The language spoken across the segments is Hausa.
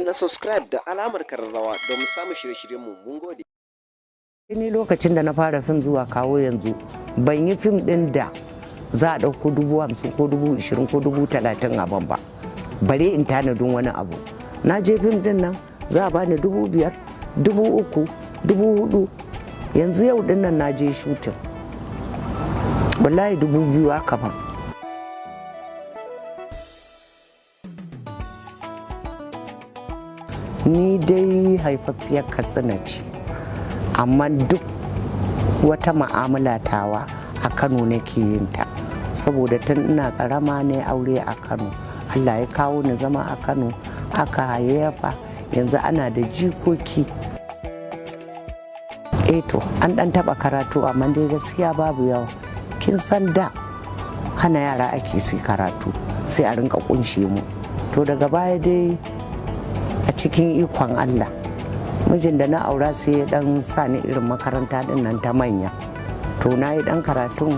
Na subscribe da alamar kararrawa domin samun shirye-shiryenmu. Mun gode. Ni lokacin da na fara fim zuwa kawo yanzu, ban yi fim din da za a ɗauko 50,000 ko 20,000 ko 30,000 a ban ba, bare in tanadin wani abu. Na je fim din nan za a bani 5,000, 3,000, 4,000. Yanzu yau din nan na je shooting, wallahi 2,000 aka ban. Ni dai haifaffiyar Katsina ce, amma duk wata ma'amala tawa a Kano nake yin ta, saboda tun ina karama ne aure a Kano, Allah ya kawo ni zama a Kano, aka hayayyafa, yanzu ana da jikoki. Eto an dan taba karatu, amma dai gaskiya babu yawa. Kin san da hana yara ake su karatu, sai a rinka kunshe mu. To daga baya dai a cikin ikon Allah, mijin da na aura sai ya dan sa ni irin makaranta din nan ta manya. To na yi dan karatun,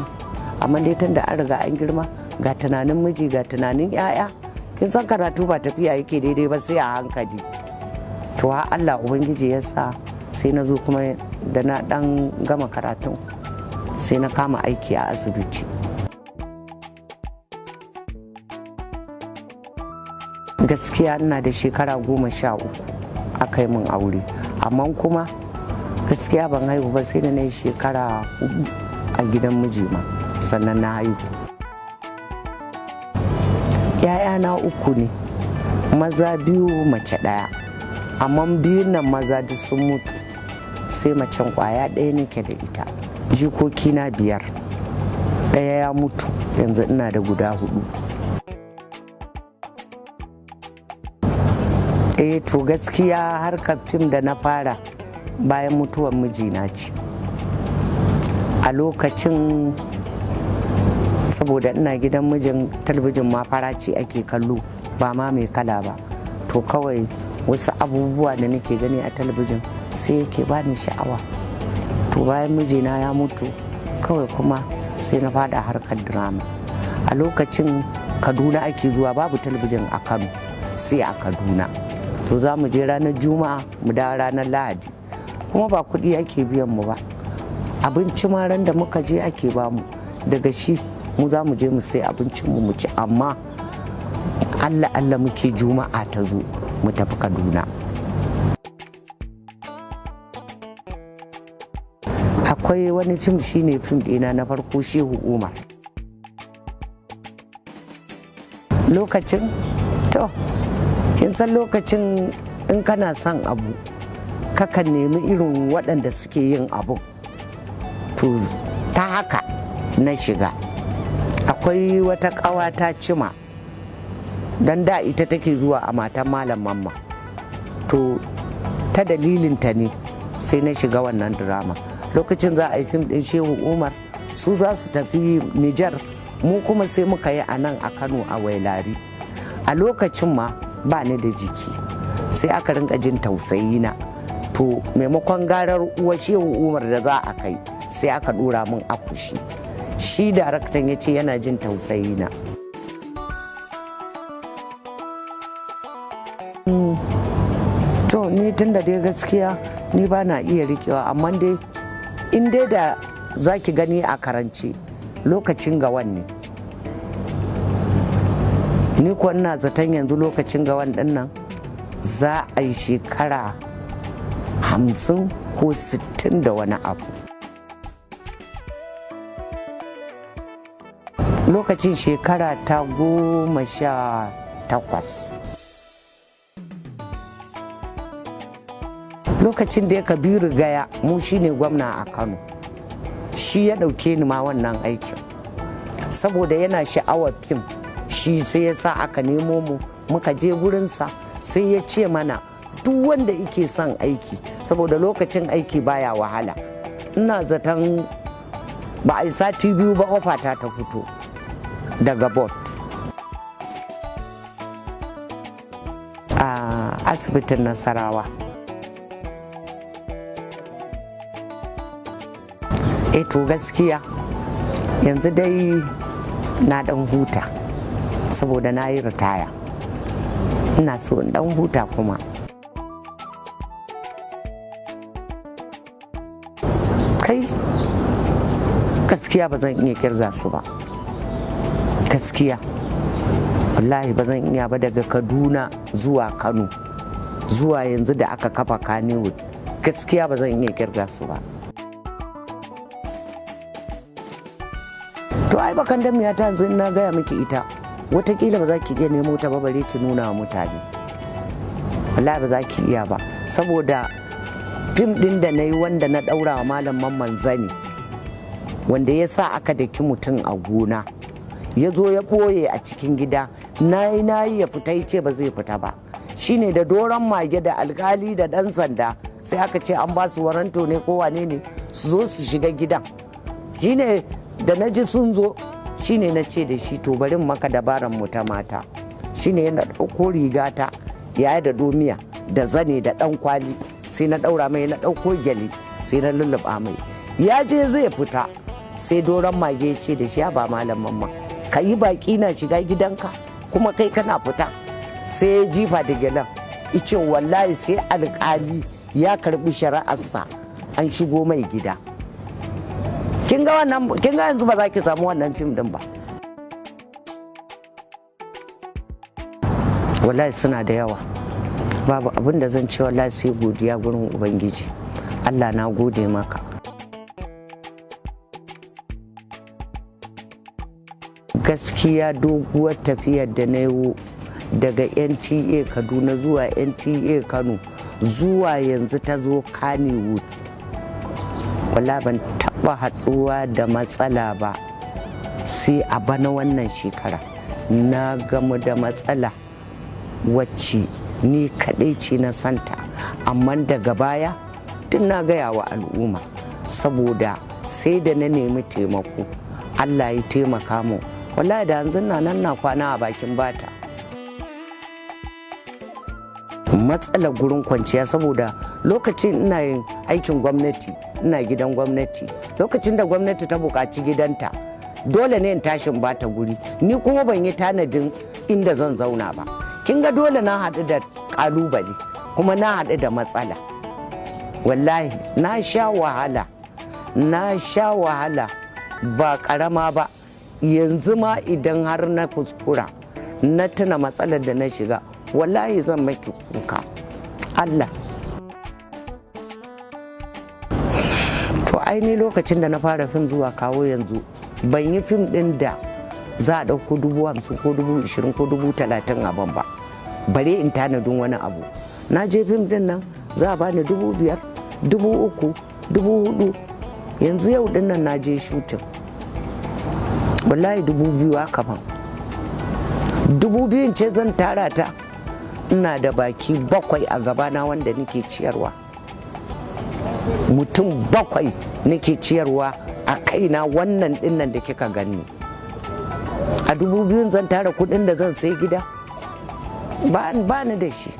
amma dai tun da an riga an girma, ga tunanin miji, ga tunanin 'ya'ya, kin san karatu ba tafiya yake daidai ba, sai a hankali. To har Allah Ubangiji ya sa sai na zo kuma da na dan gama karatun, sai na kama aiki a asibiti. Gaskiya ina da shekara 13 aka yi min aure, amma kuma gaskiya ban haihu ba sai da na yi shekara 4 a gidan mijima sannan na haihu. ‘Ya'yana uku ne, maza biyu, mace ɗaya, amma biyun nan maza duk sun mutu, sai macen kwaya ɗaya nake da ita. Jikokina biyar, ɗaya ya mutu, yanzu ina da guda hudu. Eh to gaskiya harkar fim da na fara bayan mutuwar mijina ce. A lokacin saboda ina gidan mijin, talabijin ma fara ce ake kallo, ba ma mai kala ba. To kawai wasu abubuwa da nake gani a talabijin sai yake bani sha'awa. To bayan mijina ya mutu kawai kuma sai na fada harkar drama. A lokacin Kaduna ake zuwa, babu talabijin a Kano sai a Kaduna. To za mu je ranar Juma'a mu dawo ranar Lahadi, kuma ba kuɗi ake biyan mu ba. Abinci ma ran da muka je ake bamu, daga shi mu za mu je mu sai abincin mu mu ci, amma Allah Allah muke Juma'a ta zo mu tafi Kaduna. Akwai wani fim, shine fim ɗina na farko, Shehu Umar. Lokacin to kin san lokacin in kana son abu kakan nemi irin waɗanda suke yin abu. To ta haka na shiga. Akwai wata ƙawa ta cima, don da ita take zuwa a matan Malam Mamma. To ta dalilinta ne sai na shiga wannan drama. Lokacin za a yi fim ɗin Shehu Umar, su za su tafi Nijar, mu kuma sai muka yi a nan a Kano a Wailari. A lokacin ma ba ni da jiki, sai aka rinka jin tausayi na. To maimakon garar uwa Shehu Umar da za a kai, sai aka dora min akushi. Shi daraktan ya ce yana jin tausayi na. To ni tun da dai gaskiya ni ba na iya rikewa, amma dai in dai da za ki gani a karance lokacin Gawan ne. Ni kuwa ina zaton yanzu lokacin Gawan din nan za a yi shekara 50 ko 60 da wani abu. Lokacin shekara ta 18. Lokacin da ya Kabiru Gaya mu shine gwamna a Kano, shi ya ɗauke ni ma wannan aikin, saboda yana sha'awar fim. Shi sai ya sa aka nemo mu, muka je gurinsa, sai ya ce mana duk wanda yake son aiki, saboda lokacin aiki baya wahala. Ina zaton ba a yi sati biyu ba ofata ta fito daga bot a asibitin Nasarawa. E to gaskiya yanzu dai na dan huta saboda na yi ritaya. Ina so in dan huta kuma. Kai gaskiya ba zan iya kirga su ba, gaskiya wallahi ba zan iya ba. Daga Kaduna zuwa Kano zuwa yanzu da aka kafa Kannywood, gaskiya ba zan iya kirga su ba. To ai bakan damiya ta yanzu na gaya miki ita, watakila ba za ki iya nemo ta ba bare ki nuna wa mutane. Wallahi ba za ki iya ba, saboda fim din da na yi wanda na daura wa Malam Mamman zani, wanda ya sa aka daki mutum a gona, ya zo ya ɓoye a cikin gida, na yi na yi ya fita, ya ce ba zai fita ba. Shine da doron mage da alkali da ɗan sanda, sai aka ce an ba su waranto ne ko wane ne su zo su shiga gidan. Shine da na ji sun zo, shine na ce da shi, to bari maka dabaran mu ta mata. Shine yana ɗauko rigata yaya da domiya da zane da ɗan kwali, sai na ɗaura mai, na ɗauko gyale sai na lulluɓa mai. Ya je zai fita, sai doron mage ce da shi, ba Malam Mamman, ka yi baƙi na shiga gidanka kuma kai kana fita. Sai ya jifa da gyalen, ice wallahi sai alƙali ya karbi shari'arsa an shigo mai gida. Kin ga wannan, kin ga yanzu ba za ki samu wannan fim din ba. Wallahi suna da yawa, babu abin da zan ce wallahi sai godiya gurin Ubangiji. Allah na gode maka. Gaskiya doguwar tafiyar da na yi daga NTA Kaduna zuwa NTA Kano zuwa yanzu ta zo Kannywood, wala ban taba haduwa da matsala ba sai a bana wannan shekara. Na gamu da matsala wacce ni kaɗai ce na santa, amma daga baya tun na gaya wa al'umma, saboda sai da na nemi taimako Allah ya taimaka mu. Wallahi da yanzu na nan na kwana a bakin bata. Matsalar gurin kwanciya, saboda lokacin ina yin aikin gwamnati, ina gidan gwamnati. Lokacin da gwamnati ta buƙaci gidanta, dole ne in tashin bata guri, ni kuma ban yi tanadin inda zan zauna ba. Kin ga dole na haɗu da ƙalubale kuma na haɗu da matsala. Wallahi na sha wahala, na sha wahala ba ƙarama ba. Yanzu ma idan har na kuskura na tuna matsalar da na shiga, wallahi zan maki kuka. Allah. To aini lokacin da na fara fim zuwa kawo yanzu, ban yi fim ɗin da za a ɗauko 50,000 ko 20,000 ko 30,000 a ban ba, bare in tanadin wani abu. Na je fim ɗin nan za a bani 5,000, 3,000, 4,000. Yanzu yau ɗin nan na je shutin, wallahi 2,000 haka ban. 2,000 ce zan tara ta? Ina da baki bakwai a gabana wanda nake ciyarwa, mutum bakwai nake ciyarwa a kaina. Wannan dinnan da kika gani, a 2,000 zan tara kudin da zan sai gida? Ba ni da shi.